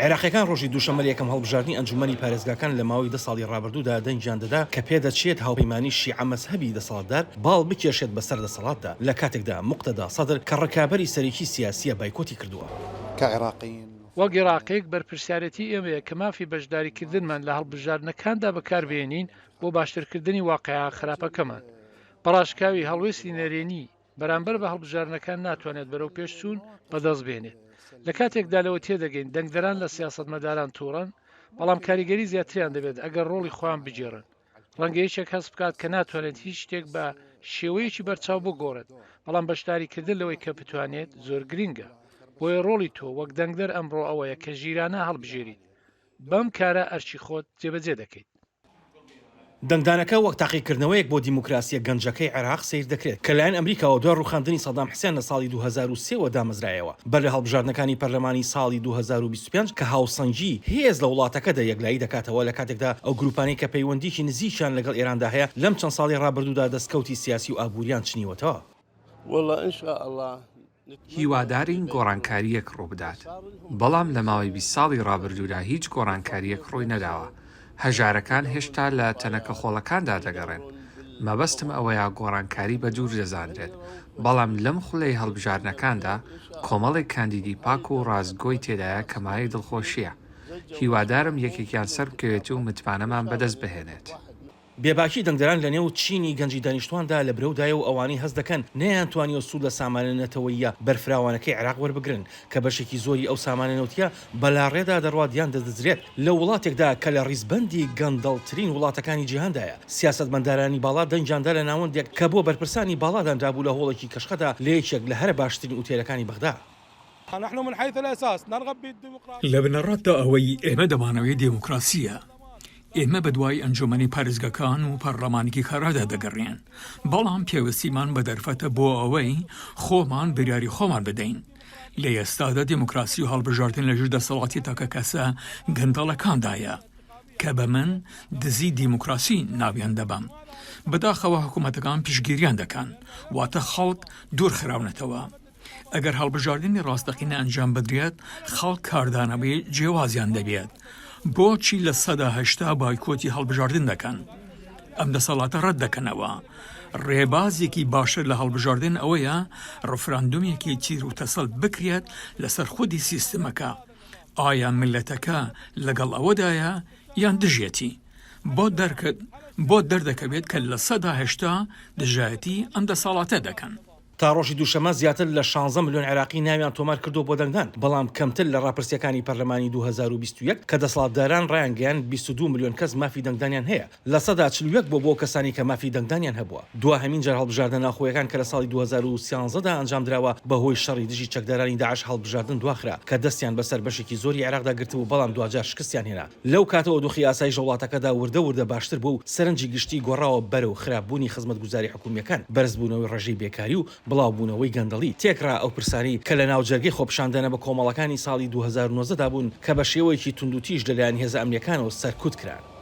عێراقییەکان ڕۆژی دووشەممە لە یەکەم هەڵبژاردنی ئەنجوومەنی پارێزگاکان لە ماوەی دە ساڵی ڕابردوودا دەنگیان دەدا کە پێدەچێت هاوپەیمانی شیعە مەزهەبی دەسەڵاتدار باڵ بکێشێت بەسەر دەسەڵاتدا لە کاتێکدا موقتەدا سەدر کە ڕکابەری سەرەکی سیاسییە بایکۆتی کردووە. وەک عێراقییەک بەرپرسیارێتی ئێمەیە کە مافی بەشداریکردنمان لە هەڵبژاردنەکاندا بەکاربهێنین بۆ باشترکردنی واقیعە خراپەکەمان. بەڕاشکاوی هەڵوێستی نەرێنی بەرامبەر بە هەڵبژاردنەکان ناتوانێت بەرەوپێشچوون بەدەست بێنێت. لە کاتێکدا لەوە تێدەگەین دەنگدەران لە سیاسەتمەداران تووڕەن، بەڵام کاریگەری زیاتریان دەبێت ئەگەر ڕۆڵی خۆیان بگێڕن. ڕەنگە یەکێک هەست بکات کە ناتوانێت هیچ شتێک بە شێوەیەکی بەرچاو بگۆڕێت، بەڵام بەشداریکردن لەوەی کە بتوانێت زۆر گرنگە. بۆیە ڕۆڵی تۆ وەک دەنگدەر ئەمڕۆ ئەوەیە کە ژیرانە هەڵبژێریت. بەم کارە ئەرکی خۆت جێبەجێ دەکەیت. دەنگدانەکە وەک تاقیکردنەوەیەک بۆ دیموکراسییە گەنجەکەی عێراق سەیر دەکرێت کە لەلایەن ئەمریکاوە دوای ڕووخاندنی سەدام حسێن لە ساڵی 2003 وە دامەزرایەوە بەر لە هەڵبژاردنەکانی پەرلەمانی ساڵی 2025 کە هاوسەنگی هێز لە وڵاتەکەدا یەکلایی دەکاتەوە لە کاتێکدا ئەو گروپانەی کە پەیوەندیی نزیکیان لەگەڵ ئێراندا هەیە لەم چەند ساڵەی ڕابردوودا دەستکەوتی سیاسی و ئابووریان چنیوەتەوە. هیوادارین گۆڕانکارییەک ڕووبدات، بەڵام لە ماوەی 20 ساڵی ڕابردوودا هیچ گۆڕانکارییەک ڕووی نەداوە، هەژارەکان هێشتا لە تەنەکە خۆڵەکاندا دەگەڕێن. مەبەستم ئەوەیە گۆڕانکاری بە دوور دەزانرێت، بەڵام لەم خولەی هەڵبژاردنەکاندا کۆمەڵێک کاندیدی پاک و ڕاستگۆی تێدایە کە مایەی دڵخۆشییە. هیوادارم یەکێکیان سەربکەوێت و متمانەمان بەدەست بهێنێت. بێباکی دەنگدەران لە نێو چینی گەنجی دانیشتواندا لە برەودایە و ئەوانەی هەست دەکەن نەیانتوانیوە سوود لە سامانە نەتەوەییە بەرفراوانەکەی عێراق وەربگرن کە بەشێکی زۆری ئەو سامانە نەوتییە بە لاڕێدا دەڕوات یان دەدزرێت لە وڵاتێکدا کە لە ڕیزبەندی گەندەڵترین وڵاتەکانی جیهاندایە. سیاسەتمەدارانی باڵا دەنگیان دا لە ناوەندێک کە بۆ بەرپرسانی باڵا دانرابوو لە هۆڵێکی کەشخەدا لە یەکێک لە هەرە باشترین ئوتێلەکانی بەغدا. لە بنەڕەتدا ئەوەی ئێمە دەمانەوێت دێموکراسییە. ئێمە بەدوای ئەنجومەنی پارێزگاکان و پەرلەمانێکی کارادا دەگەڕێن، بەڵام پێویستیمان بە دەرفەتە بۆ ئەوەی خۆمان بریاری خۆمان بدەین. لە ئێستادا دێموکراسی و هەڵبژاردن لەژێر دەسەڵاتی تاکەکەسە گەندەڵەکاندایە کە بە من دزی دێموکراسی ناویان دەبەم. بەداخەوە حکوومەتەکان پشتگیریان دەکەن، واتە خەڵک دوور خراونەتەوە. ئەگەر هەڵبژاردنی ڕاستەقینە ئەنجام بدرێت، خەڵک کاردانەوەی جیاوازیان دەبێت. بۆچی 80% بایکۆتی هەڵبژاردن دەکەن؟ ئەم دەسەڵاتە ڕەت دەکەنەوە. ڕێبازێکی باشتر لە هەڵبژاردن ئەوەیە ڕفراندومێکی تیر و تەسەل بکرێت لەسەر خودی سیستمەکە. ئایا میللەتەکە لەگەڵ ئەوەدایە یان دژیەتی؟ بۆت دەردەکەوێت کە 80% دژایەتی ئەم دەسەڵاتە دەکەن. تا ڕۆژی دووشەممە زیاتر لە شانزە ملیۆن عێراقی ناویان تۆمار کردووە بۆ دەنگدان، بەڵام کەمتر لە ڕاپرسییەکانی پەرلەمانی 2021 کە دەسەڵاتداران ڕایانگەیاند 22 ملیۆن کەس مافی دەنگدانیان هەیە، 41% بووە بۆ کەسانی کە مافی دەنگدانیان هەبووە. دواهەمین جار هەڵبژاردنە ناوخۆیەکان کە لە ساڵی 2013 دا ئەنجامدراوە بەهۆی شەڕی دژی چەکدارانی داعش هەڵبژاردن دواخرا کە دەستیان بەسەر بەشێکی زۆری عێراقدا گرتبوو بەڵام دواجار شکستیان هێنا. لەو کاتەوە دۆخی ئاسایش لە وڵاتەکەدا وردە وردە باشتر بووە و سەرنجی گشتی گۆڕاوە بەرەو خراپبوونی خزمەتگوزاری حکومییەکان، بەرزبوونەوەی ڕێژەی بێکاری و بڵاوبوونەوەی گەندەڵی، تێکڕا ئەو پرسانەی کە لە ناوجەرگەی خۆپیشاندانە بەکۆمەڵەکانی ساڵی 2019 دا بوون کە بە شێوەیەکی توندوتیژ لەلایەن هێزە ئەمنییەکانەوە سەرکوت کران.